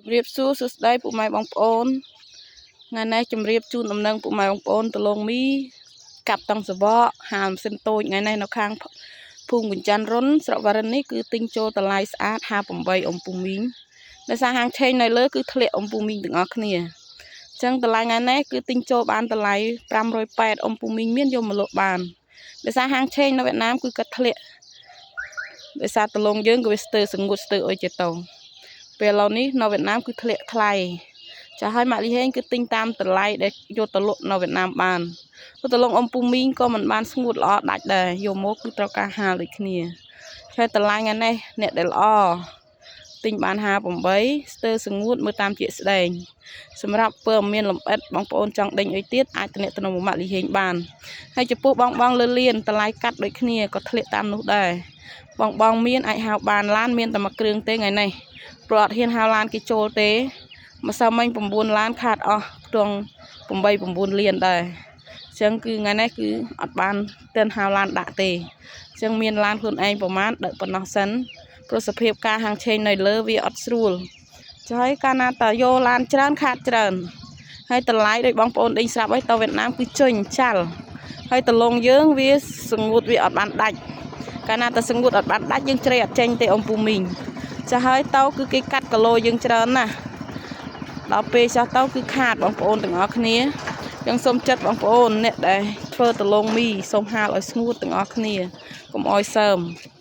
ជម្រាបសួរសួស្តីពុកម៉ែបងប្អូនថ្ងៃនេះជម្រាបជូនដំណឹងពុកម៉ែបងប្អូនដលងមីកាប់តង់សវកហាលម៉ាស៊ីនតូចថ្ងៃនេះនៅខាងភូមិកញ្ចាន់រុនស្រុកវ៉ារិននេះគឺទិញចូលតម្លៃស្អាត58អំពូមីងដោយសារហាងឆេងនៅលើគឺធ្លាក់អំពូមីងទាំងអស់គ្នាអញ្ចឹងតម្លៃថ្ងៃនេះគឺទិញចូលបានតម្លៃ580អំពូមីងមានយកមកលក់បានដោយសារហាងឆេងនៅវៀតណាមគឺគាត់ធ្លាក់ដោយសារដលងយើងក៏វាស្ទើរសងួតស្ទើរអុយចេតោពេលឥឡូវនេះនៅវៀតណាមគឺធ្លាក់ថ្លៃចាឲ្យម៉ាក់លីហេងគឺទិញតាមតម្លៃដែលយកទៅលក់នៅវៀតណាមបានព្រោះតលងអំពូមីងក៏មិនបានស្ងួតល្អដាច់ដែរយកមកគឺត្រូវការហាលដូចគ្នាឆែតម្លៃថ្ងៃនេះអ្នកដែលល្អទិញបាន58ស្ទើរសងួតមើលតាមជាក់ស្ដែងសម្រាប់ពើមានលំអិតបងប្អូនចង់ដេញអីទៀតអាចតំណមកម៉ាក់លីហេងបានហើយចំពោះបងបងលើលៀនតម្លៃកាត់ដូចគ្នាក៏ធ្លាក់តាមនោះដែរបងបងមានអាចហៅបានឡានមានតែមួយគ្រឿងទេថ្ងៃនេះព្រោះអត់ហ៊ានហៅឡានគេចូលទេម្សិលមិញ9ឡានខាតអស់ខ្ទង់8 9លានដែរអញ្ចឹងគឺថ្ងៃនេះគឺអត់បានទិនហៅឡានដាក់ទេអញ្ចឹងមានឡានខ្លួនឯងប្រមាណដឹកប៉ុណ្ណោះសិនព្រោះសភាពការហាងឆេងនៅលើវាអត់ស្រួលចាហើយកាលណាតយកឡានច្រើនខាតច្រើនហើយតម្លៃដោយបងប្អូនដេញស្រាប់ហើយទៅវៀតណាមគឺចេញចាល់ហើយដលងយើងវាសងួតវាអត់បានដាច់កាលណាតែសងួតអត់បានដាច់យើងជ្រៃអត់ចេញទេអំពូមីងចាហើយតោគឺគេកាត់គីឡូយើងច្រើនណាស់ដល់ពេលចោះទៅគឺខាតបងប្អូនទាំងអស់គ្នាចឹងសូមចិត្តបងប្អូនអ្នកដែលធ្វើដលងមីសូមហាលឲ្យស្ងួតទាំងអស់គ្នាកុំឲ្យសើម។